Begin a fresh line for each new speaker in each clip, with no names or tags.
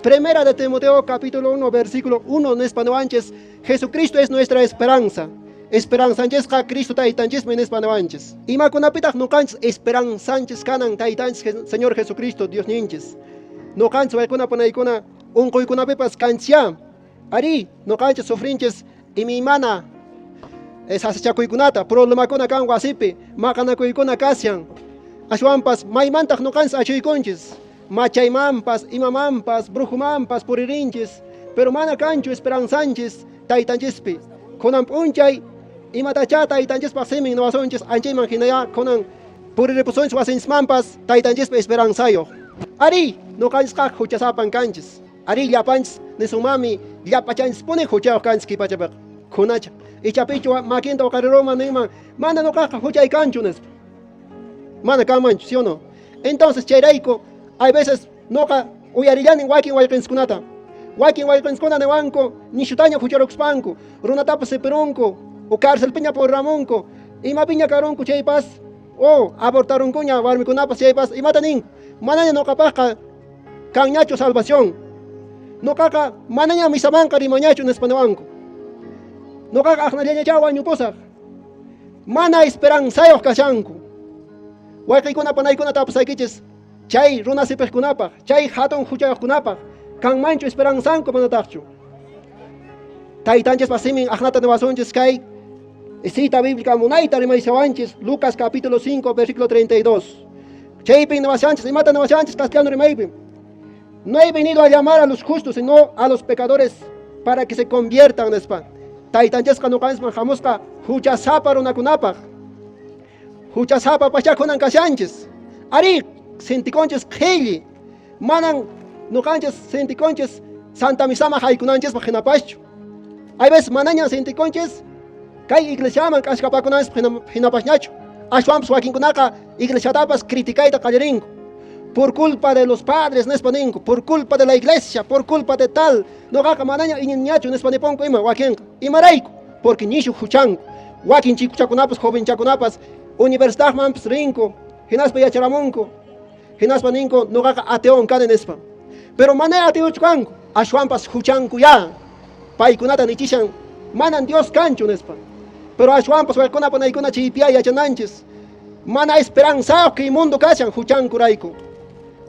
Primera de Timoteo capítulo 1 versículo 1 nispa niwanchis, Jesucristo es nuestra esperanza. Esperanzanchisqa Cristo taytanchismi nispa niwanchis. Imakunapitaq nuqanchis esperanzanchis kanan taytanchis Señor Jesucristo Diosninchis? Nuqanchis waykuna panaykuna unquykunapipas kanchisyá. Arí, nuqanchis sufrinchis imaymana sasachakuykunata, problemakuna kan wasipi, maqanakuykuna kashan. Ashwanpas maymantaq nuqanchis achuykunchis? Machaymanpas, imamanpas, brujumanpas puririnchis, pero mana kanchu esperanzanchis taytanchispi. Kunan p'unchay imatachá taytanchispaq simin niwasunchis anchayman hinayá kunan puriripusunchis wasinchismanpas taytanchispi esperanzayuq. Arí, nuqanchisqa huchasapan kanchis. Arí, llapanchis nisunmanmi llapachanchispuni huchayuq kanchis kay pachapiqa. Kunacha, ichapichu makinta uqariruman ninman, mana nuqaqqa huchay kanchu nispa. Mana kanmanchu, ¿sí o no? Entonces chayrayku, hay veces nuqa uyarillani wakin wayqinchiskunata. Wakin wayqinchiskuna niwanku, nishutaña hucharukuspanku, runatapas sipirunku, o carcelpiña puriramunku, imapiña karunku chaypas, o abortarunkuña warmikunapas chaypas, imata ninku? Manaña nuqapaqqa kanñachu salvación. Nuqaqa manaña misamanqa rimañachu nispa niwanku. Nuqaqa aqnallañachá wañupusaq. Mana esperanzayuq kashanku. Wayqiykuna panaykuna tapusaykichis, chay runa sipiqkunapaq, chay hatun huchayuqkunapaq, kanmanchu esperanzanku manataqchu? Taytanchispa simin aqnata niwasunchis kay cita bíblica munayta rimaysawanchis Lucas capítulo 5 versículo 32. Chaypin niwashanchis, imata niwashanchis castellano rimaypi? No he venido a llamar a los justos, sino a los pecadores para que se conviertan, nispa. Taytanchisqa nuqanchisman hamusqa huchasapa runakunapaq. Huchasapa pachakunan kashanchis. Arí, sintikunchis qhilli. Manan nuqanchis sintikunchis Santa Misama haykunanchispaq hinapaschu. Hay veces manañan sintikunchis kay iglesiaman k'askapakunanchispaq hinapasñachu. Ashwanpas wakinkunaqa iglesiatapas criticayta qallarinku. Por culpa de los padres nispa ninku, por culpa de la iglesia, por culpa de tal, nuqaqa manaña iñinñachu nispa nipunku ima wakinqa. Imarayku? Porque nishu huchanku. Wakin chikuchakunapas, jovenchakunapas universidadmanpas rinku, hinaspa yacharamunku. Hinaspa ninku nuqaqa ateon kani nispa. Pero mana ateochu kanku, ashwanpas huchanku ya. Paykunata nichishan manan Dios kanchu nispa. Pero ashwanpas waykuna panaykuna chaypiya yachananchis. Mana esperanzayuq kay mundo kashan huchankurayku.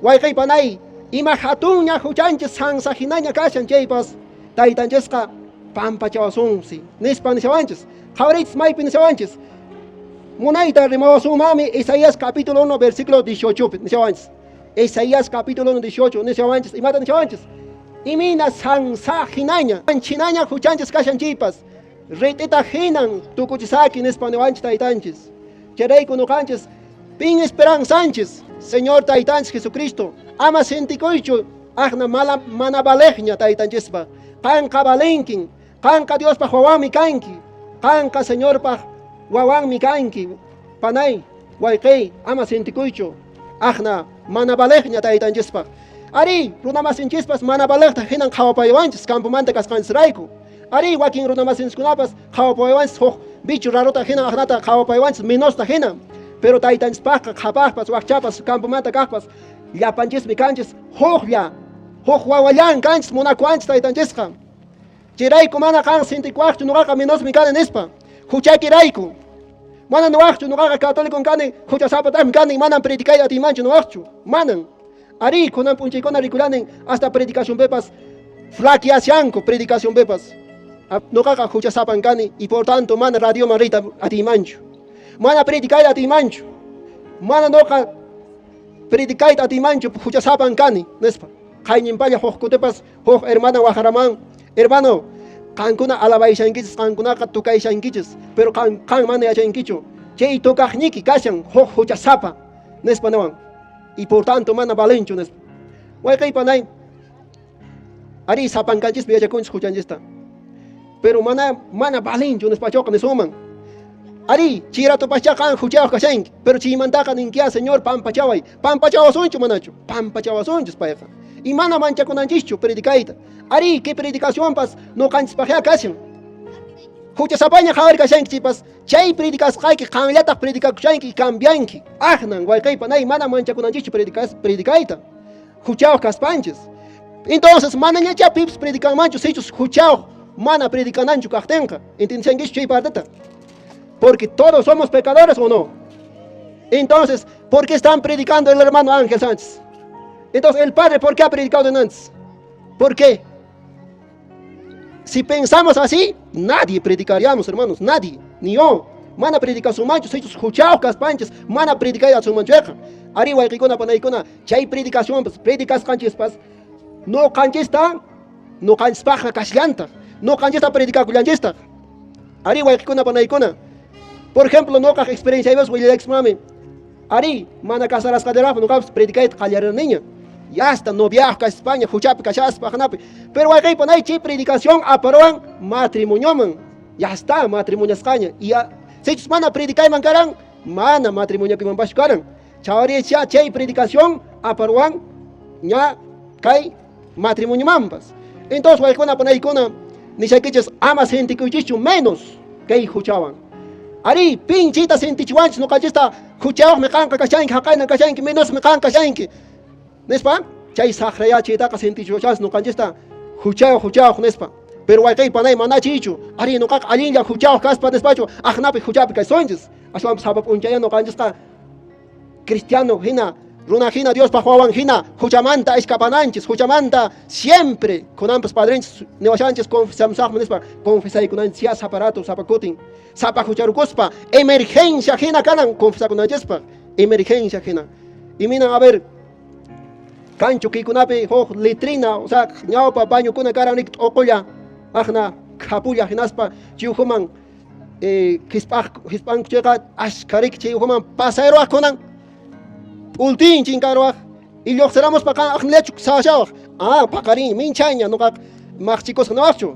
Wayqey panay, ima hatunña huchanchis sansa hinaña kashan chaypas taytanchisqa pampachawasunsi nispa nishawanchis. Qhawariychis maypi nishawanchis. Munayta rimawasunmanmi Isaías capítulo 1 versículo 18 nishawanchis. Isaías capítulo 1 18 nishawanchis. Imata nishawanchis? Imina sansa hinaña, anchinaña huchanchis kashan chaypas, rit'ita hinan tukuchisaki nispa niwanchis taytanchis. Chayrayku nuqanchis pin esperanzanchis, Señor taytanchis Jesucristo, ama sintikuychu aqna mala mana valeqña taytanchispa. Qanqa valenkin, qanqa Diospaq wawanmi kanki, qanqa Señorpaq wawanmi kanki. Panay, wayqiy, ama sintikuychu aqna mana valeqña taytanchispaq. Arí, runamasinchispas mana valeqta hinan qhawapaywanchis campomanta kasqanchisrayku. Arí, wakin runamasinchiskunapas qhawapaywanchis huk bicho rarota hinan aqnata qhawapaywanchis menosta hinan. Pero taytanchispaqqa qhapaqpas, wakchapas, campomanta kaqpas llapanchismi kanchis huklla, huk wawallan kanchis munakuwanchis taytanchisqa. Chayrayku mana qan sintikuwaqchu nuqaqa menosmi kani nispa. Huchaykirayku. Mana nuwaqchu nuqaqa católico kani, huchasapataqmi kani, manan predicayta atiymanchu nuwaqchu. Manan. Arí, kunan p'unchaykuna rikulanin hasta predicacionpipas flaqueashanku predicacionpipas. Nuqaqa huchasapan kani y por tanto mana radioman riyta atiymanchu. Mana predicayta atiymanchu. Mana nuqa predicayta atiymanchu huchasapan kani nispa. Qayñinpalla huk kutipas huk hermana waqaraman, hermano, qankuna alabayshankichis, qankunaqa tukayshankichis, pero qan, qan mana yachankichu. Chay tukaqñiki kashan huk huchasapa nispa niwan. Y por tanto mana valenchu nispa. Wayqiy panay, arí sapankanchispi yachakunchis huchanchista. Pero mana mana valenchu nispachoqa nisunman. Arí, chiratopaschá qan huchayuq kashanki, pero chaymantaqa ninkiya Señor pampachaway. Pampachawasunchu manachu? Pampachawasunchis payqa. Y mana manchakunanchischu predicayta. Arí, kay predicacionpas nuqanchispaqya kashan. Huchasapaña qhawari kashanki chaypas, chay predicasqayki qanllataq predicakushanki y cambianki. Aqnan wayqey panay mana manchakunanchischu predicayta. Huchayuq kaspanchis. Entonces, manañachá pipis predicanmanchu sichus huchayuq mana predicananchu kaqtinqa. ¿Entiendes chay parteta? Porque todos somos pecadores, ¿o no? Entonces, ¿por qué están predicando el hermano Ángel Sánchez? Entonces, el padre, ¿por qué ha predicado antes? ¿Por qué? Si pensamos así, nadie predicaríamos, hermanos, nadie, ni yo. Mana predicasunmanchu, sichus huchayuq kaspanchis, mana predicay asunmanchuqa. Ari wayqikuna panaykuna, chay predicacionpas, predicasqanchispas, ñuqanchista, ñuqanchispaqqa kashllantaq, ñuqanchista predicakullanchistaq. Ari wayqikuna panaykuna. Por ejemplo, ñuqaq experienciaypas willaykusmami. Ari, mana casarasqallaraqmi ñuqapas predicayta qallarirniña. Ya hasta noviazgo España, huchapi kashaspa hanapi. Pero wayqi panay chay predicación aparuwan matrimonioman. Ya está matrimoniasqaña. Y ya, sichus mana predicayman karan, mana matrimoniokumanpaschu karan. Chawari chay predicación aparuwan ña kay matrimoniomanpas. Entonces wayqikuna panaykuna nishaykichis ama sintikuychischu menos kay huchawan. Ari, pinchita sintichiwanchis ñuqanchista huchayuqmi qanqa kashanki, haqayna kashanki, menosmi qan kashanki. Nispa, chay saqrayachiytaqa sintichiwachas ñuqanchista huchayuq huchayuq nispa. Pero wayqi panay manachichu. Ari ñuqaqa allinlla huchayuq kaspa nispachu aqnapi huchapi kaysunchis. Aswanpas sapa p'unchaya ñuqanchisqa cristiano hina, runa hina, Diospaq wawan hina, huchamanta escapananchis, huchamanta siempre kunanpas padrenchis niwashanchis confesamusaqmi nispa, confesaykunanchis ya sapa rato, sapa kutin, sapa hucharukuspa, emergencia hina kanan confesakunanchispaq, emergencia hina. Y minan, a ver, kanchu kaykunapi huk letrina, o sea, ñawpa bañokuna karan rik t'uqulla, aqna khapulla hinaspa chiwhuman hisp'anku chayqa ashka rik chiwhuman pasayruwaq kunan p'ultin chinkaruwaq y lluqsiramuspa qan aqnillachu sawashawaq. Ah, paqarin minchayña ñuqaqa maqchikusqa niwaqchu,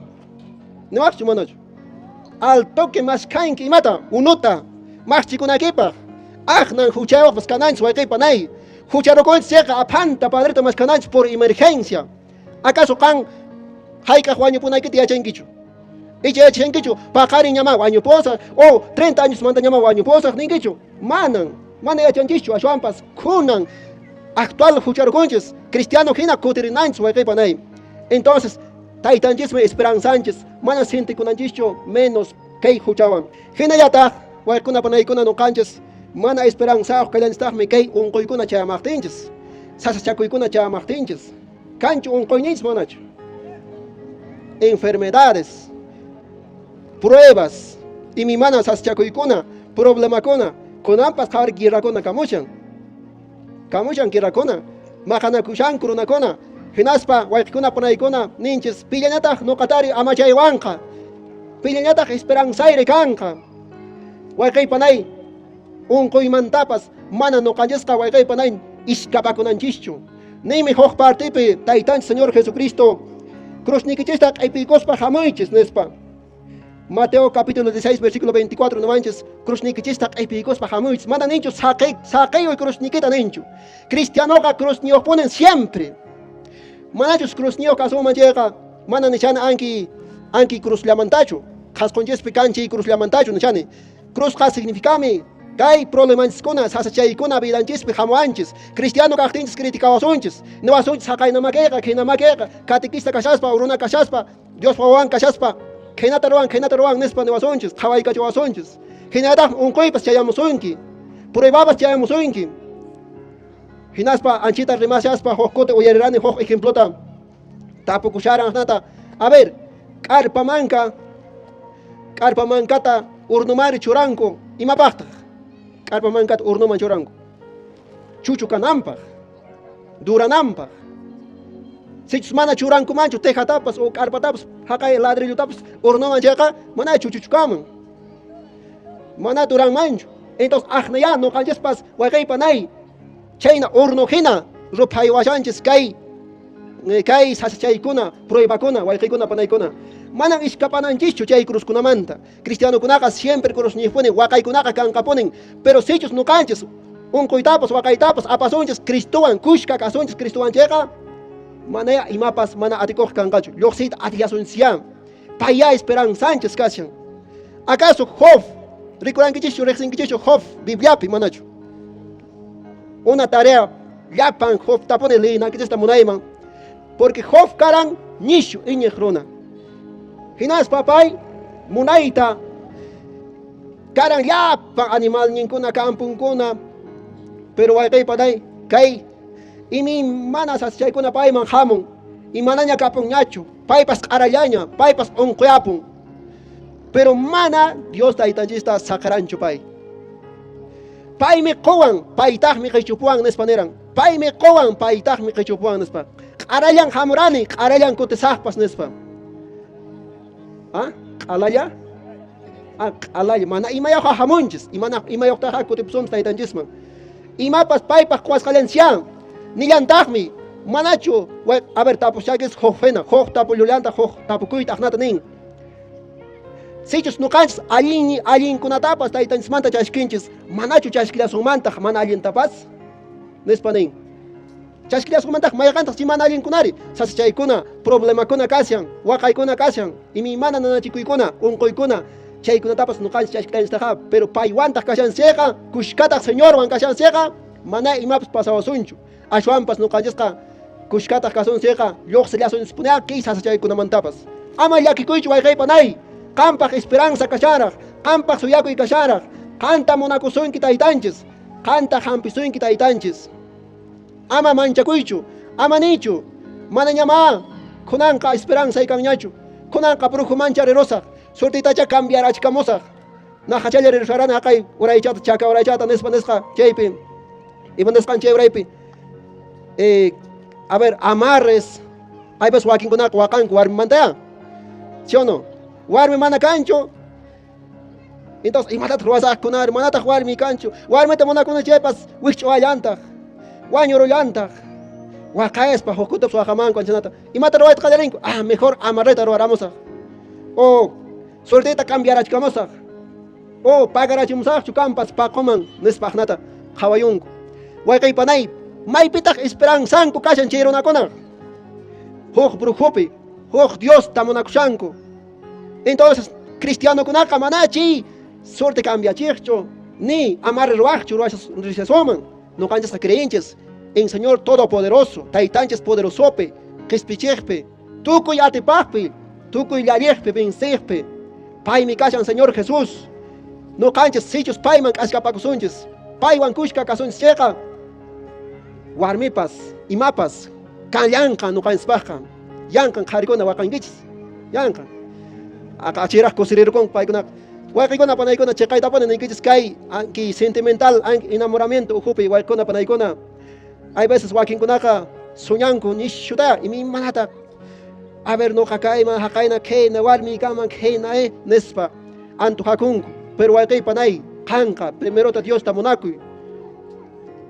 niwaqchu manachu. Al toque mashkanki imata unuta maqchikunaykipaq. Aqnan huchayuqpas kananchis wayqi panay. Hucharukunchis chayqa aphanta padreta mashkananchis por emergencia. ¿Acaso qan hayk'aq wañupunaykita yachankichu? Icha yachankichu paqarin ñama wañupusaq o 30 años manta ñama wañupusaq ninkichu? Manan, mana yachanchischu ashwanpas kunan actual hucharukunchis cristiano hina kutirinanchis wayqi panay. Entonces, taytanchismi esperanzanchis, mana sintikunanchischu menos kay huchawan. Hinallataq wayqikuna panaykuna ñuqanchis mana esperanzayuq kallanchistaqmi kay unquykuna chayamaqtinchis, sasachakuykuna chayamaqtinchis. Kanchu unquyninchis manachu? Enfermedades, pruebas, imimana sasachakuykuna, problemakuna, kunanpas qhawari guerrakuna kamushan. Kamushan guerrakuna, maqanakushanku runakuna, hinaspa wayqikuna panaykuna ninchis pillañataq ñuqatari amachaywanqa, pillañataq esperanzayri kanqa. Wayqi panay unquymantapas mana ñuqanchisqa wayqi panay iskapakunanchischu. Ninmi huk partipi taytanchis Señor Jesucristo cruznikichista q'ipiykuspa hamuychis nispa. Mateo capítulo 16 versículo 24 niwanchis cruznikichista q'ipiykuspa hamuychis. Mana ninchu saqiyuy cruznikita ninchu. Cristianoqa cruzniyuqpunin siempre. Manachus cruzniyuq kasunman chayqa mana nishani anki cruzllamantachu. Qhasqunchispi kanchay cruzllamantachu nishani. Cruzqa significami kay problemanchiskuna sasachaykuna vidanchispi hamuwanchis. Cristiano kaqtinchis criticawasunchis. Niwasunchis haqaynamakayqa, khinamakayqa, catequista kashaspa, runa kashaspa, Dios wawan kashaspa, khinata ruwan nispa niwasunchis, qhawaykachiwasunchis. Hinallataq unquypas chayamusunki, pruebapas chayamusunki. Hinaspa anchita rimashaspa huk kuti uyarirani huk ejemplota tapukusharan hinata. A ver, k'arpa manka, k'arpa mankata urnumari churanku, imapaqtaq? K'arpa mankata urnuman churanku. Chuchu kananpaq, durananpaq. Sichus mana churankumanchu tejatapas o k'arpatapas, haqay ladrillotapas urnuman chayqa mana chuchuchu kaman. Mana duranmanchu. Entonces aqnaya ñuqanchispas wayqi panay chayna urnu hina ruphaywashanchis kay kay sasachaykuna, pruebakuna, wayqikuna panaykuna. Manan iskapananchischu chay cruzkunamanta. Cristianokunaqa siempre cruzñiqpuni, waqaykunaqa kanqapunin. Pero sichus ñuqanchis unquytapas, waqaytapas apasunchis Cristowan, kushka kasunchis Cristowan chayqa, manaya imapas mana atikuq kanqachu. Lluqsiyta atillasunchisyá. Payá esperanzanchis kashan. ¿Acaso Job, rikurankichishchu, riqsinkichischu Job Bibliapi manachu? Una tarea llapan Job tapuni leyinankichista munayman. Porque Job karan nishu iñiq runa. Hinaspa pay munayta karan llapan animalninkuna kampunkuna. Pero wayqiypanay kay imaymana sasachaykuna payman hamun. Imanaña kapunñachu, paypas q'arallaña, paypas unquyapun. Pero mana Dios taytanchista saqaranchu pay. Paymi quwan, paytaqmi qichupuwan nispa niran. Paymi quwan, paytaqmi qichupuwan nispa. Q'arallan hamurani, q'arallan kutisaqpas nispa. Ah, q'alalla? Ah, q'alalla. Mana imayuqqa hamunchis, imana imayuqtaqa kutipusunchis taytanchisman. Imapas paypaq quwasqallanchá. Nillantaqmi, manachu, a ver, tapushakis huk hina, huk tapullanta huk tapukuyta aqnata nin. Sichus nuqanchis allin allinkunatapas taytanchismanta chashkinchis, manachu chashkillasunmantaq mana allintapas? Nispa nin. Chashkillasunmantaq mayqantaq chay mana allinkunari? Sasachaykuna, problemakuna kashan, waqaykuna kashan, imaymana nanachikuykuna, unquykuna, chaykunatapas nuqanchis chashkillanchistaqa, pero paywantaq kashanchikqa, kushkataq Señorwan kashanchikqa, mana imapas pasawasunchu. Ashwanpas nuqanchisqa kushkataq kasunchikqa, lluqsillasunchispunia kay sasachaykunamantapas. Ama llakikuychu wayqiypanay, qampaq esperanza kashanraq, qampaq suyakuy kashanraq, qanta munakusunki taytanchis, qanta hampisunki taytanchis. Ama manchakuychu, ama niychu, manañamá kunanqa esperanzay kanñachu, kunanqa brujumancha rirusaq, suertitacha cambiarachkamusaq, naqachalla rirusharani haqay uraychata, chaka uraychata nispa nisqa chaypi, ima nisqan chay uraypi. A ver, amarres, aypas wakinkunaqa waqanku warmimantaya, ¿sí o no? Warmi mana kanchu. Entonces, imatataq ruwasaqkunari? Manataq warmi kanchu. Warmita munakuna chaypas wikch'uwallantaq, wañurullantaq. Waqayaspa hukutapas waqamanku anchanata. Imata ruwayta qallarinku? Ah, mejor amarreta ruwaramusaq. O suerteta cambiarachkamusaq. O pagarachimusaqchu kampas paquman nispa aqnata qhawayunku. Wayqiypanay, maypitaq esperanzanku kashan chay runakuna? Huk brujupi, huk Diosta munakushanku. Entonces, cristianokunaqa manachi suerte cambiachiqchu, ni amarre ruwaqchu ruwashasunman. Nuqanchisqa creenchis en Señor Todopoderoso, Taytanchis poderosopi, qispichiqpi, tukuy atipaqpi, tukuy llalliqpi, venciqpi. Paymi kashan Señor Jesús. Nuqanchis sichus payman k'askapakusunchis, paywan kushka kasunchis chayqa, warmipas, imapas kanllanqa nuqanchispaqqa. Yanqan qharikuna waqankichis. Yanqan. Achiraq kusirirkunku paykunaqa. Wayqikuna panaykuna chiqaytapuni niykichis kay anki sentimental anki enamoramiento ukhupi wayqikuna panaykuna. Hay veces wakinkunaqa soñanku nishuta imaymanata. A ver nuqa kayman haqayna khayna warmi kanman khayna nispa antojakunku. Pero wayqiy panay qanqa primerota Diosta munakuy.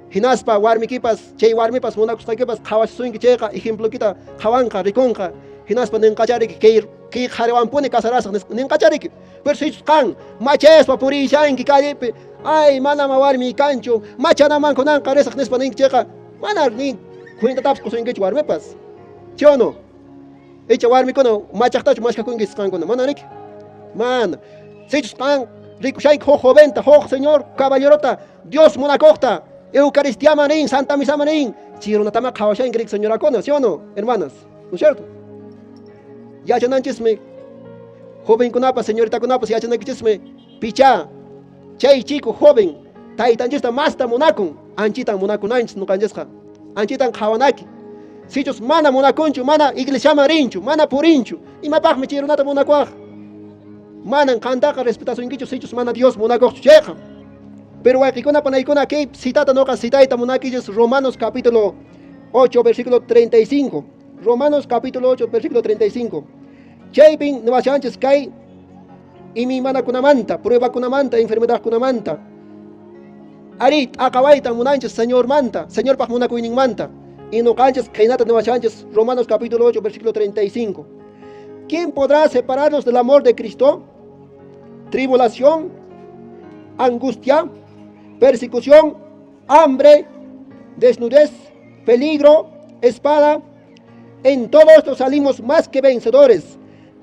Hinaspa warmikipas chay warmipas munakusqaykipas qhawashasunki chayqa ejemplokita qhawanqa rikunqa. Hinaspa ninqachariki kay kay qhariwanpuni casarasaq ninqachariki. Pero sichus qan machayaspa purishanki callepi, ay manama warmi kanchu, machanaman kunanqa risaq nispa ninki chayqa, mana ni cuentatapas qusunkichu warmipas. ¿Sí o no? Icha warmikuna machaqtachu mashkakunkichis qankuna, mana riki? Mana. Sichus qan rikushanki huk joventa, huk señor caballerota, Dios munakuqta, Eucaristiaman rin, Santa Misaman rin, chay runatama qhawashanki riki señorakuna, ¿sí o no, hermanas? ¿No es cierto? Yachananchismi, jovenkunapas, señoritakunapas yachanaykichismi, pichá chay chico joven taytanchista masta munakun, anchitan munakunanchis nuqanchisqa, anchitan qhawanaki. Sichus mana munakunchu, mana iglesiaman rinchu, mana purinchu, imapaqmi chay runata munakuwaq? Manan qantaqa respetasunkichu sichus mana Dios munakuqchu chayqa. Pero wayqikuna panaykuna kay citata nuqa citayta munakichis Romanos capítulo 8 versículo 35. Romanos capítulo 8 versículo 35. Chaypin niwashanchis kay imaymanakunamanta, pruebakunamanta, enfermedadkunamanta. Ari t'aqawayta munanchis Señormanta, Señorpaq munakuyninmanta. Y nuqanchis khaynata niwashanchis Romanos capítulo 8 versículo 35. ¿Quién podrá separarnos del amor de Cristo? Tribulación, angustia, persecución, hambre, desnudez, peligro, espada. En todo esto salimos más que vencedores,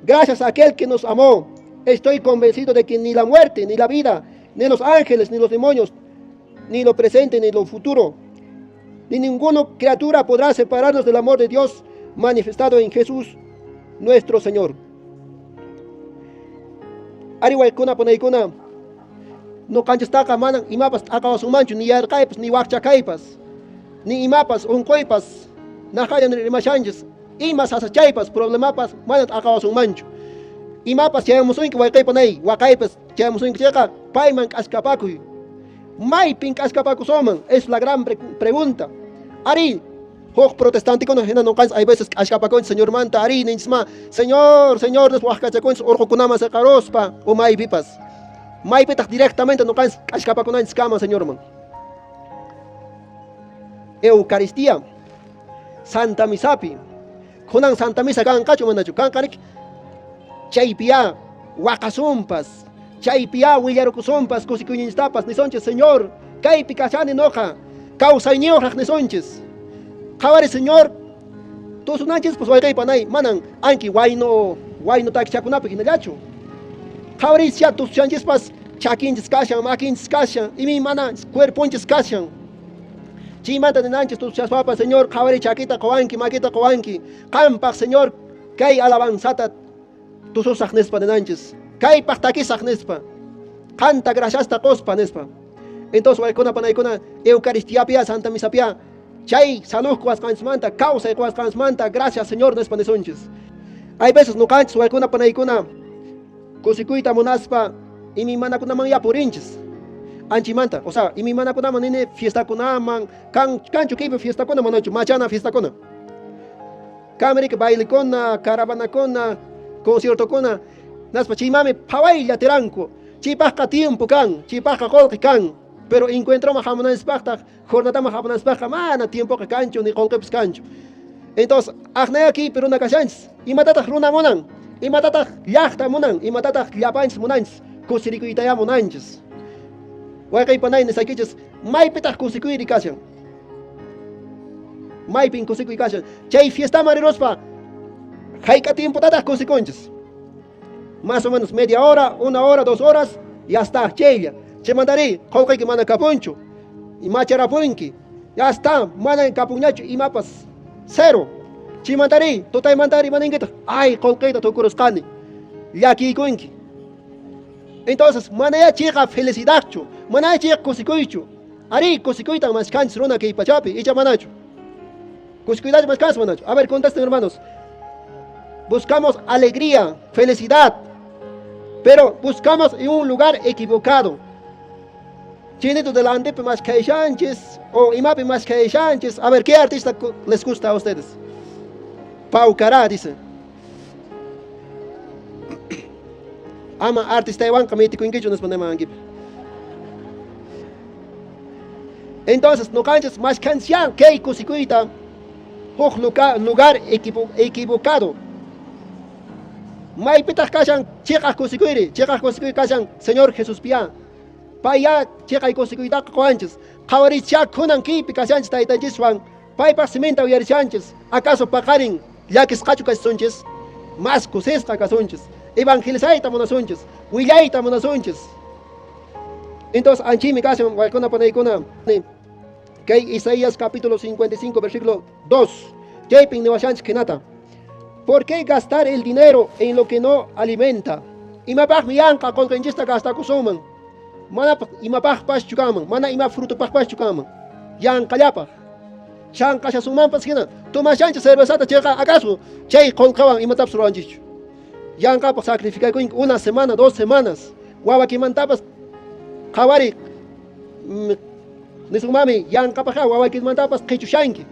gracias a aquel que nos amó. Estoy convencido de que ni la muerte, ni la vida, ni los ángeles, ni los demonios, ni lo presente, ni lo futuro, ni ninguna criatura podrá separarnos del amor de Dios manifestado en Jesús nuestro Señor. Ari wawqikuna panaykuna, ñuqanchistaqa manan imapas t'aqawasunmanchu, ni yarqaypas, ni wakcha kaypas, ni imapas unquypas, naqalla rimashanchis, ima sasachaypas, problemapas mana t'aqawasunmanchu. Imapas chayamusunki wawqi panay, waqaypas chayamusunki chayqa, payman k'askapakuy. Maypin k'askapakusunman? Es la gran pregunta. Ari, huk protestantikuna hina ñuqanchis hay veces k'askapakunchis Señormanta, ari ninchisma, Señor, Señor, nispa waqkachakunchis urqukunaman seqaruspa o maypipas. Maypitaq directamente ñuqanchis k'askapakunanchis kama Señorman. Eucaristía, Santa Misapi. Kunan Santa Misa kanqachu manachu? Kanqarik chaypiya waqasunpas, chaypiya willarukusunpas, kusikuyninchistapas nisunchis, Señor, kaypi kashani noqa, kawsayniyuqraq nisunchis. Qhawari Señor, tusunanchispas wawqi panay, manan anki wayno wayno takichakunapi hinallachu. Qhawarisya tusushanchispas chakinchis kashan, makinchis kashan, imaymana cuerponchis kashan. Chaymanta ninanchis tusushaspapas, Señor, qhawari chakita qowanki, makita qowanki, qampaq, Señor, kay alabanzata tususaq nispa ninanchis, kaypaq takisaq nispa, qanta graciasta qospa nispa. Entonces, wawqikuna panaykuna, Eucaristiapia, Santa Misapia, chay salud quwasqanchismanta, kawsay quwasqanchismanta, gracias Señor nispa nisunchis. Hay veces ñuqanchis wawqikuna panaykuna kusikuyta munaspa imaymanakunaman ya purinchis. Anchimanta, o sea, imaymanakunaman nini fiestakunaman, kan kanchu kaypi fiestakuna manachu, machana fiestakuna. Kamrika bailekuna, caravanakuna, conciertokuna, naspa chaymami phawaylla tiranku. Chaypaqqa tiempo kan, chaypaqqa qullqi kan, pero encuentroman hamunanchispaqtaq, jornadaman hamunanchispaqqa mana tiempoqa kanchu ni qullqipis kanchu. Entonces, aqnaya kaypi runa kashanchis. Imatataq runa munan? Imatataq llaqta munan? Imatataq llapanchis munanchis? Kusirikuytaya munanchis. Wawqi panay nisaykichis, maypitaq kusikuyri kashan? Maypin kusikuy kashan? Chay fiestaman riruspa, hayk'a tiempotataq kusikunchis? Más o menos media hora, una hora, 2 horas, ya está, chaylla. Chaymantari, qullqiyki mana kapunchu. Macharapunki. Ya está, mana kapunñachu imapas. Cero. Chaymantari, tutaymantari maninkitaq, ay, qullqiyta tukurusqani. Llakiykunki. Entonces, manaya chayqa felicidadchu, manaya chayqa kusikuychu. Ari, kusikuytan maskanchis runa kay pachapi, icha manachu. Kusikuytachu maskanchis manachu. A ver, contesten, hermanos. Buscamos alegría, felicidad, pero buscamos en un lugar equivocado. Chinito delante maskhashanchis o imapi maskhashanchis. A ver, ¿qué artista les gusta a ustedes? Paucará, dice. Ama artistaywanqa mitikunkichu nispa nimankipi. Entonces, ñuqanchis maskhanchisyan kay kusikuyta huk lugar equivocado. Maypitaq kashan chiqaq kusikuyri? Chiqaq kusikuy kashan Señor Jesuspiyá. Payya chiqay kusikuytaqa qowanchis. Qhawarichá kunan kaypi kashanchis taytanchiswan, paypaq siminta uyarishanchis. Acaso paqarin llakisqachu kasunchis? Mas kusisqa kasunchis. Evangelizayta munasunchis, willayta munasunchis. Entonces, anchimi kashan wawqikuna panaykuna. Kay Isaías capítulo 55 versículo 2. Chaypin niwashanchis khaynata. ¿Por qué gastar el dinero en lo que no alimenta? Imapaqmi yanqa qullqinchista gastakusunman? Mana imapaqpaschu kanman, mana ima frutopaqpaschu kanman. Yanqallapaq. Chanqashasunmanpas hina, tomashanchis cervezata chayqa acaso chay qullqiwan imatapas ruwanchischu? Yanqapaq sacrificakunki una semana, 2 semanas. Wawakimantapas qhawari nisunmanmi yanqapaqqa wawakimantapas qichushanki.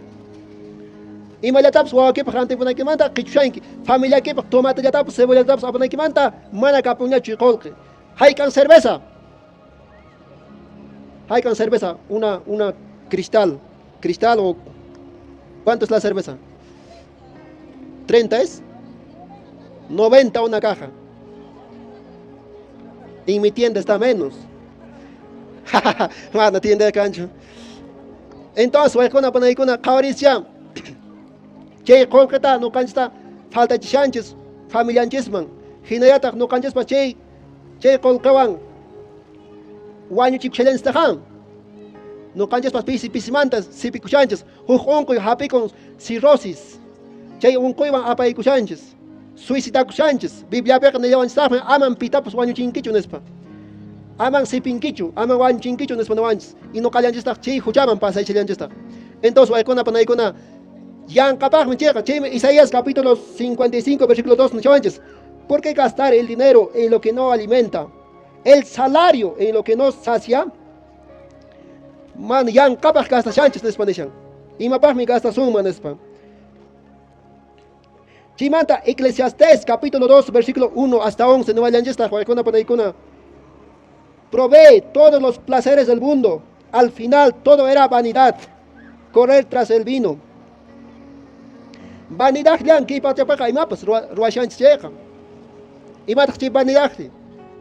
Imallatapas wawakipaq rantipunaykimanta qichushanki. Familiakipaq tomatellatapas cebollatapas apanaykimanta mana kapunñachu qullqi. Hayk'an cerveza? Hayk'an cerveza? Una cristal. Cristal o ¿cuánto es la cerveza? 30 es? 90 una caja. En mi tienda está menos. Mana tienda kanchu. Entonces, wawqikuna panaykuna qhawarisya chay qullqita ñuqanchista faltachishanchis familianchisman. Hinallataq ñuqanchispas chay qullqiwan wañuchikushallanchistaqa. Ñuqanchispas pisi pisimanta sipikushanchis. Huk unquy hapikun cirrosis. Chay unquywan apaykushanchis, suicidakushanchis. Bibliapiqa nillawanchistaqmi aman pitapas wañuchinkichu nispa. Aman sipinkichu, aman wañuchinkichu nispa niwanchis. Y nuqallanchistaq chay huchaman pasaychallanchistaq. Entonces waykuna panaykuna yanqapaqmi chayqa. Chaymi Isaías capítulo 55 versículo 2 nichawanchis. ¿Por qué gastar el dinero en lo que no alimenta? El salario en lo que no sacia. Man yanqapaq gastashanchis nispa nishan. Imapaqmi gastasunman nispa. Chaymanta Eclesiastés capítulo 2 versículo 1 hasta 11 niwallanchistaq waykuna panaykuna. Probé todos los placeres del mundo. Al final todo era vanidad. Correr tras el vino. Vanidadllan kay pachapiqa imapas ruwashanchis chayqa. Imataq chay vanidadri?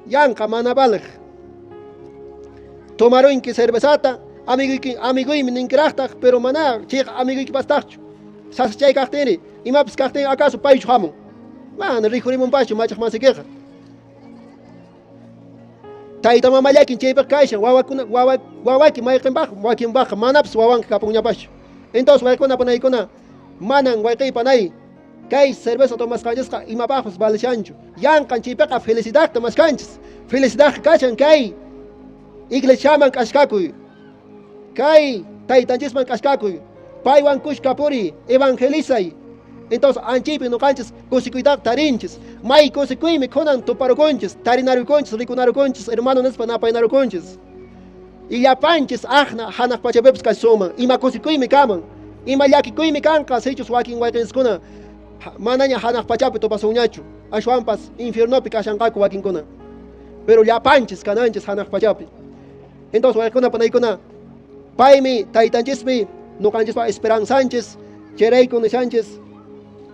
Yanqa mana valeq. Tomarunki cervezata, amiguyki amiguymi ninkiraqtaq, pero mana chayqa amiguykipastaqchu. Sasachay kaqtinri, imapas kaqtin acaso paychu hamun? Mana rikhurimunpaschu machaq masikiqa. Tayta mamallakin chaypaq kashan, wawakuna wawa wawaki mayqinpaq wakinpaqqa manapas wawanqa kapunñapaschu. Entonces waykuna panaykuna manan wayqiy panay kay cerveza tomasqanchisqa imapaqpas valishanchu. Yanqan chaypiqa felicidadta maskanchis. Felicidadqa kashan kay iglesiaman k'askakuy. Kay taytanchisman k'askakuy. Paywan kushka puriy, evangelizay. Entonces anchaypi nuqanchis kusikuytaqa tarinchis. May kusikuymi kunan tuparukunchis, tarinarukunchis, rikunarukunchis, hermano nispa napaynarukunchis. Y llapanchis aqna hanaq pachapipas kashasunman. Ima kusikuymi kaman. Ima llakikuymi kanqa sichus wakin wayqinchiskuna manaña hanaq pachapi tupasunñachu. Ashwanpas infiernopi kashanqaku wakinkuna. Pero llapanchis kananchis hanaq pachapi. Entonces wayqikuna panaykuna paymi taytanchismi nuqanchispa esperanzanchis, chayrayku nishanchis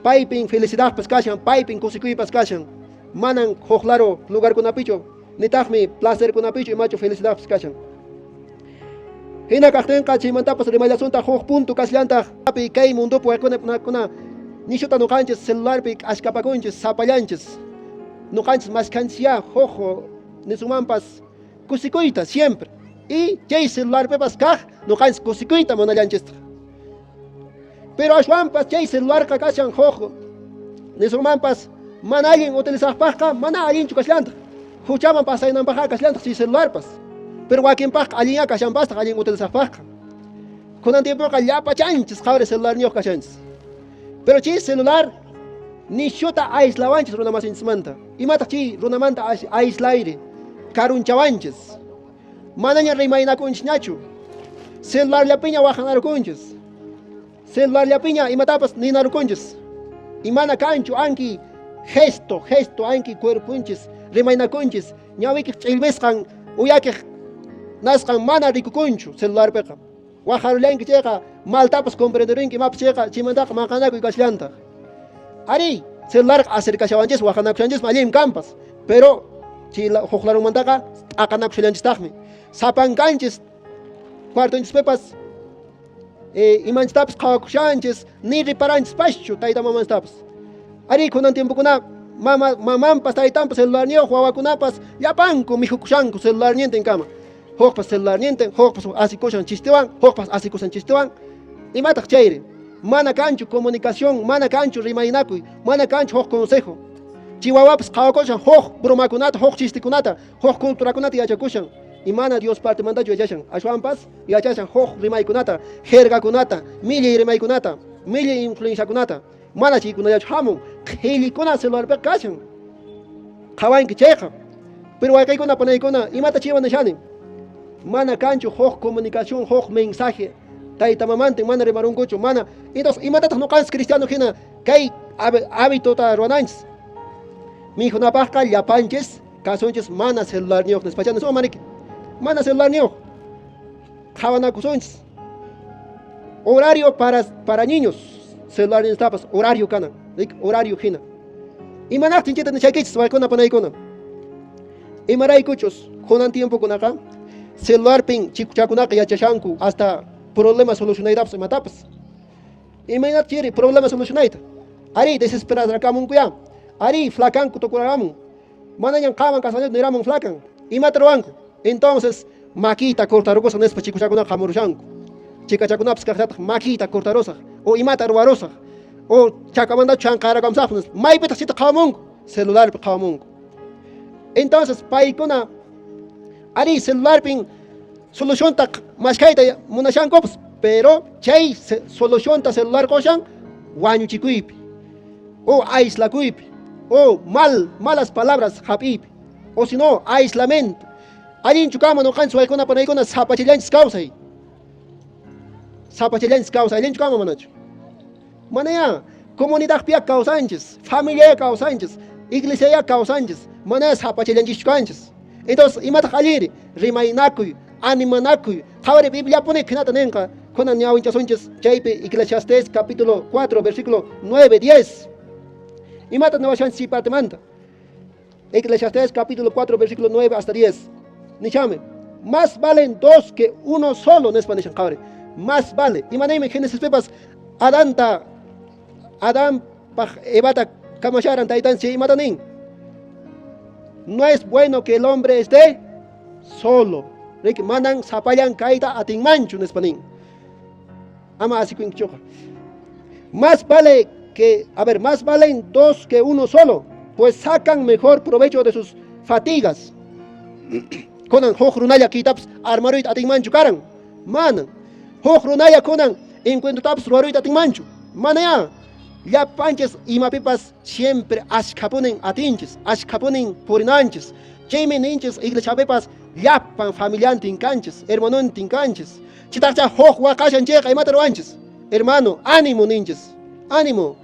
paypin felicidadpas kashan, paypin kusikuypas kashan. Manan huk laro lugarkunapichu, nitaqmi placerkunapichu imachu felicidadpas kashan. Hina kaqtinqa chaymantapas rimallasuntaq huk punto kashallantaq kay mundopi wayqikuna nishuta nuqanchis celularpi k'askapakunchis sapallanchis. Nuqanchis maskhanchisyá huk nisunmanpas kusikuyta siempre. Y chay celularpipas kaq nuqanchis kusikuyta munallanchistaq. Pero ashwanpas chay celularqa kashan huk nisunmanpas mana allin utilizaqpaqqa mana allinchu kashallantaq. Huchaman pasaynanpaqqa kashallantaq chay celularpas. Pero wakinpaqqa allinya kashanpastaq allin utilizaqpaqqa. Kunan tiempoqa llapachanchis qhawri celularniyuq kashanchis. Pero chay celular nishuta aislawanchis runa masinchismanta. Imataq chay runamanta aislayri? Karunchawanchis. Manaña rimaynakunchisñachu. Celularllapiña waqanarukunchis. Celularllapiña imatapas ninarukunchis. Imana kanchu anki gesto, gesto anki cuerpunchis, rimaynakunchis, ñawikiq ch'illmisqan, uyakiq nasqan mana rikukunchu celularpiqa. Waqarullanki chayqa maltapas comprenderunki imapas chayqa chaymantaqa maqanakuy kashallantaq. Ari, celularqa acercashawanchis waqanakushanchismi allinmi kanpas, pero chay huk larumantaqa t'aqanakushallanchistaqmi. Sapankanchis cuartonchispipas imanchistapas qhawakushanchis, ni reparanchispaschu tayta mamanchistapas. Ari, kunan tiempokuna mama mamanpas taytanpas celularniyuq wawakunapas llapanku mikhukushanku celularnintin kama. Hukpas celularnintin, hukpas asikushan chistewan, hukpas asikushan chistewan. Imataq chayri? Mana kanchu comunicación, mana kanchu rimaynakuy, mana kanchu huk consejo. Chay wawapas qhawakushan huk bromakunata, huk chistekunata, huk culturakunata yachakushan. Y mana Dios partemantachu yachashan. Ashwanpas yachashan huk rimaykunata, jergakunata, millay rimaykunata, millay influenciakunata. Mana chaykunallachu hamun, qhillikuna celularpiqa kashan. Qhawanki chayqa. Pero wayqiykuna panaykuna, imata chaywan nishani? Mana kanchu huk comunicación, huk mensaje. Tayta mamantin mana rimarunkuchu, mana. Entonces, imatataq nuqanchis cristiano hina kay hábitota ruwananchis? Mikhunapaqqa llapanchis kasunchis mana celularniyuq nispacha nisunman mariki. Mana celularniyuq. Qhawanakusunchis. Horario para niños. Celularnintapas horario kanan. Horario hina. Imanaqtin chayta nishaykichis waykuna panaykuna. Imaraykuchus kunan tiempokunaqa celularpin chikuchakunaqa yachashanku hasta problema solucionaytapas imatapas. Imaynata chiri problema solucionayta? Ari desesperarakamunkuya. Ari flakanku tukuraramun. Manañan qaman kasqanchis niramun flakan. Imata ruwanku? Entonces makiyta cortarukusaq nispa chikuchakunaqa hamurushanku. Chikachakunapas kaqllataq makiyta cortarusaq o imata ruwarusaq. O chakamantachu chanqarakamusaqpas nispa. Maypitaq chayta qhawamunku? Celularpi qhawamunku. Entonces paykuna arí celularpin solucionta maskhayta munashankupas, pero chay solucionta celular qoshan wañuchikuypi o aislakuypi o malas palabras hap'iypi o si no aislamiento. Allinchu kanman ñuqanchis waykuna panaykuna sapachallanchis kawsay. Sapachallanchis kawsay, allinchu kanman manachu? Manayá, comunidadpiya kawsanchis, familiaya kawsanchis, iglesiaya kawsanchis, manayá sapachallanchischu kanchis. Entonces, imataq allinri? Rimaynakuy, animanakuy. Qhawari Bibliapuni khinata ninqa, kunan ñawinchasunchis chaypi Eclesiastés capítulo 4, versículo 9, 10. Imata niwashanchis chay partemanta? Eclesiastés capítulo 4, versículo 9 hasta 10. Nishame, más valen dos que uno solo, nispa nishan qhawari. Más vale. Imanaymi Génesis pipas Adanta, Adán paq Evata kamasharan taytanchis imata nin? No es bueno que el hombre esté solo. Riki manan sapallan kayta atinmanchu nispa nin. Ama asikunkichuqa. Más vale que, a ver, más valen dos que uno solo, pues sacan mejor provecho de sus fatigas. Kunan huk runalla kaytapas armaruyta atinmanchu karan. Manan. Huk runalla kunan encuentrotapas ruwaruyta atinmanchu. Manayá. Llapanchis imapipas siempre ashkhapunin atinchis, ashkhapunin purinanchis. Chaymi ninchis iglesiapipas llapan familiantin kanchis, hermanontin kanchis. Chitaqcha huk waqashan chayqa imata ruwanchis. Hermano, ánimo ninchis. Ánimo.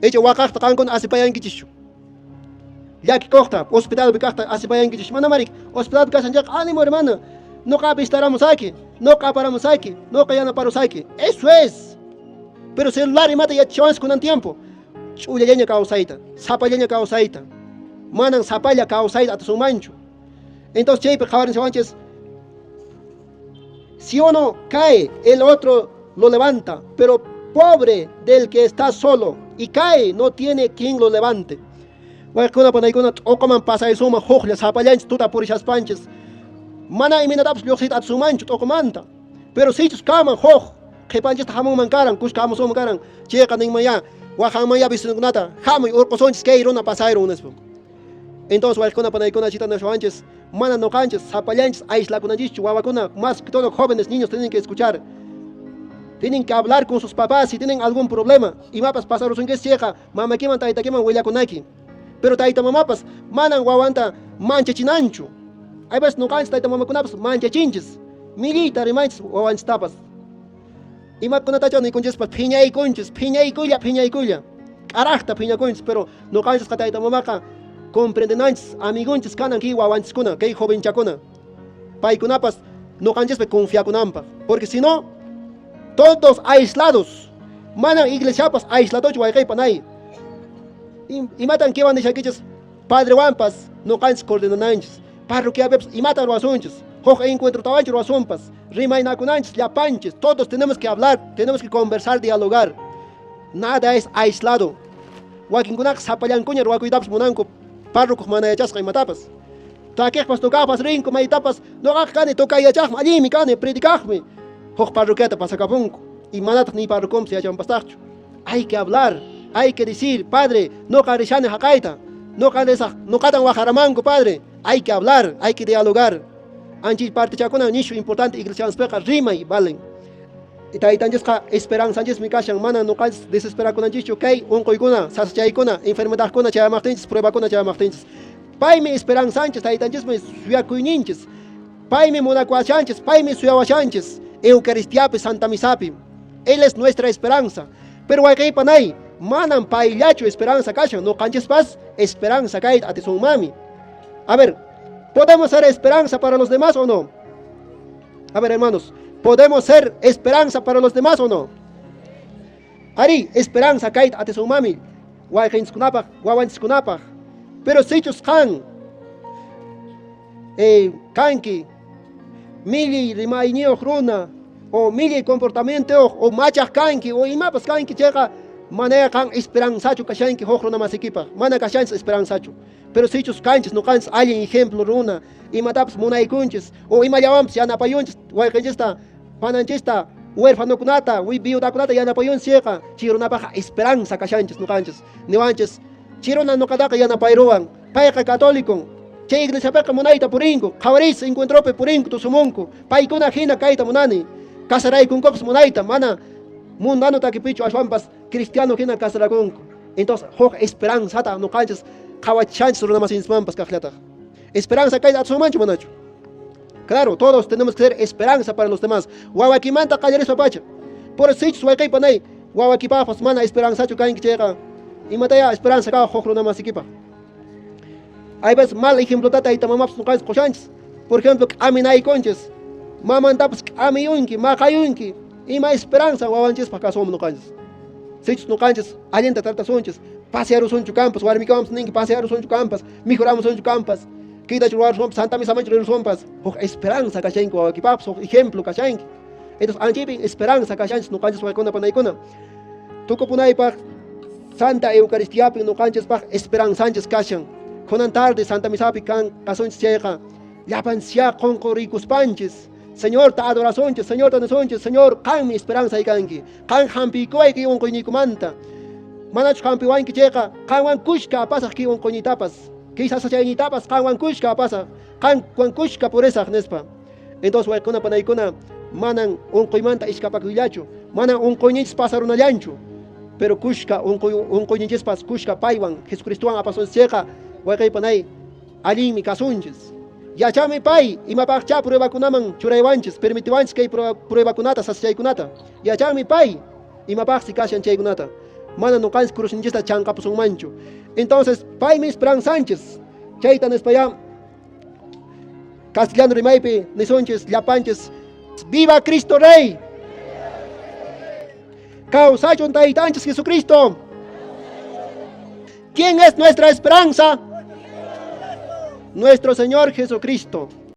Icha waqaqta qankuna asipayankichischu. Llakikuqta, hospitalpi kaqta asipayankichischu. Mana marik, hospitalpi kashan chayqa ánimo hermano. Nuqa vistaramusayki, nuqa aparamusayki, nuqa yanaparusayki. Eso es. Pero celular imata yachachiwanchis kunan tiempo. Ch'ullallaña kawsayta, sapallaña kawsayta. Manan sapalla kawsayta atisunmanchu. Entonces chaypi qhawarinchawanchis, si uno cae, el otro lo levanta, pero pobre del que está solo y cae, no tiene quien lo levante. Wayqikuna panaykuna t'uquman pasaysunman huklla sapallanchis tuta purishaspanchis. Mana imaynatapas lluqsiyta atisunmanchu t'uqumanta. Pero sichus kanman huk qhipanchista hamunman karan, kuska hamusunman karan, chayqa ninman ya, waqanman ya vecinokunata, hamuy urqusunchis kay runa pasayrun nispa. Entonces wayqikuna panaykuna chita nishawanchis, mana nuqanchis sapallanchis aislakunanchischu wawakuna, más que todo jóvenes niños tienen que escuchar. Tienen que hablar con sus papás si tienen algún problema. Imapas pasarusunkichis chayqa mamakiman taytakiman willakunayki. Pero tayta mamapas manan wawanta manchachinanchu. Hay veces nuqanchis tayta mamakunapas manchachinchis. Milliyta rimanchis wawanchistapas. Imakunatacha nikunchispas phiñaykunchis, phiñaykulla, phiñaykulla. K'araqta phiñakunchis, pero nuqanchisqa tayta mamaqa comprendenanchis, amigonchis kanan kay wawanchiskuna, kay jovenchakuna. Paykunapas nuqanchispi confiakunanpaq. Porque si no, todos aislados. Manan iglesiapas aisladochu wayqey panay. Imatan kiwan nishankichis padrewanpas nuqanchis coordinananchis. Parroquiapipas imatan ruwasunchis. Huk encuentrotawanchu ruwasunpas. Rimaynakunanchis llapanchis. Todos tenemos que hablar, tenemos que conversar, dialogar. Nada es aislado. Wakinkunaqa sapallankuña ruwakuytapas munanku párroco mana yachasqa imatapas. Takiqpas tocaqpas rinku maytapas nuqaqa kani tocay yachaqmi, allinmi kani, predicaqmi. Huk parroquiata pasakapunku. Y manataq ni párrocompis yachanpastaqchu. Hay que hablar, hay que decir, padre, nuqa rishani haqayta. Nuqa risaq, nuqatan waqaramanku, padre. Hay que hablar, hay que dialogar. Anchis partichakuna nishu importante iglesianspiqa rimay valen. Taytanchisqa esperanzanchismi kashan, mana nuqanchis desesperakunanchischu kay unquykuna, sasachaykuna, enfermedadkuna chayamaqtinchis, pruebakuna chayamaqtinchis. Paymi esperanzanchis, taytanchismi suyakuyninchis. Paymi munakuwashanchis, paymi suyawashanchis. Eucaristiapi, Santa Misapi. Él es nuestra esperanza. Pero wayqey panay, manan payllachu esperanza kashan, nuqanchispas esperanza kayta atisunmanmi. A ver, ¿podemos ser esperanza para los demás o no? A ver, hermanos, ¿podemos ser esperanza para los demás o no? Ari, esperanza kayta atisunmanmi, wayqinchiskunapaq, wawanchiskunapaq. Pero sichus qan kanki millay rimayniyuq runa o millay comportamientoyuq o machaq kanki o imapas kanki chayqa manaya qan esperanzachu kashanki huk runa masikipaq, mana kashanchis esperanzachu. Pero sichus kanchis nuqanchis allin ejemplo runa, imatapas munaykunchis o imallawanpas yanapayunchis wayqinchista, pananchista. Huerfanokunata, viudakunata yanapayunchikqa, chay runapaqqa esperanza kashanchis ñuqanchis. Niwanchis, chay runa ñuqataqa yanapayruwan, payqa católico. Chay iglesiapiqa munayta purinku, qhawaris encuentropi purinku tusumunku, paykuna hina kayta munani. Casaraykunkupas munayta, mana mundano takipichu ashwanpas cristiano hina casarakunku. Entonces, huk esperanzata ñuqanchis qhawachanchis runamasinchismanpas kaqllataq. Esperanza kayta atisunmanchu manachu? Claro, todos tenemos que ser esperanza para los demás. Wawakimanta qallarispa pacha. Por sichus wayqey panay, wawakipaqpas mana esperanzachu kanki chayqa, imataya esperanza kaq huk runamasikipaq. Hay veces mal ejemplotata tayta mamapas ñuqanchis qushanchis. Por ejemplo, k'aminaykunchis. Mamantapas k'amiyunki, maqayunki. Ima esperanza wawanchispaq kasunman ñuqanchis. Sichus ñuqanchis allinta tratasunchis, pasearusunchu kampas, warmikawanpas ninki pasearusunchu kampas, mijuramusunchu kampas, kaytachu ruwarusunpas, santa misamanchu rirusunpas, huk esperanza kashanki wawakipaqpas, huk ejemplo kashanki. Entonces, anchaypin esperanza kashanchis ñuqanchis waykuna panaykuna. Tukupunaypaq Santa Eucaristiapin ñuqanchispaq esperanzanchis kashan. Kunan tarde Santa Misapi kan kasunchis chayqa, llapanchis qunquriykuspanchis, Señorta adorasunchis, Señorta nisunchis, Señor, qanmi esperanza kanki. Qan hampiykuway kay unquyniykumanta. Manachu hampiwanki chayqa, qanwan kushka apasaq kay unquyniytapas, kay sasachayniytapas qanwan kushka apasaq, qanwan kushka purisaq nispa. Entonces waykuna panaykuna manan unquymanta iskapakuyllachu, manan unquyninchis pasarunallanchu, pero kushka unquyninchispas kushka paywan Jesucristowan apasunchis chayqa, wayqey panay allinmi kasunchis. Yachami pay imapaqcha pruebakunaman churaywanchis, permitiwanchis kay pruebakunata, sasachaykunata. Yachanmi pay imapaqsi kashan chaykunata. Mana ñuqanchis cruzninchista chanqapusunmanchu. Entonces, paymi esperanzanchis. Chayta nispayá castellano rimaypi nisunchis llapanchis, ¡Viva Cristo Rey! Kawsachun Taytanchis Jesucristo. ¿Quién es nuestra esperanza? Nuestro Señor Jesucristo.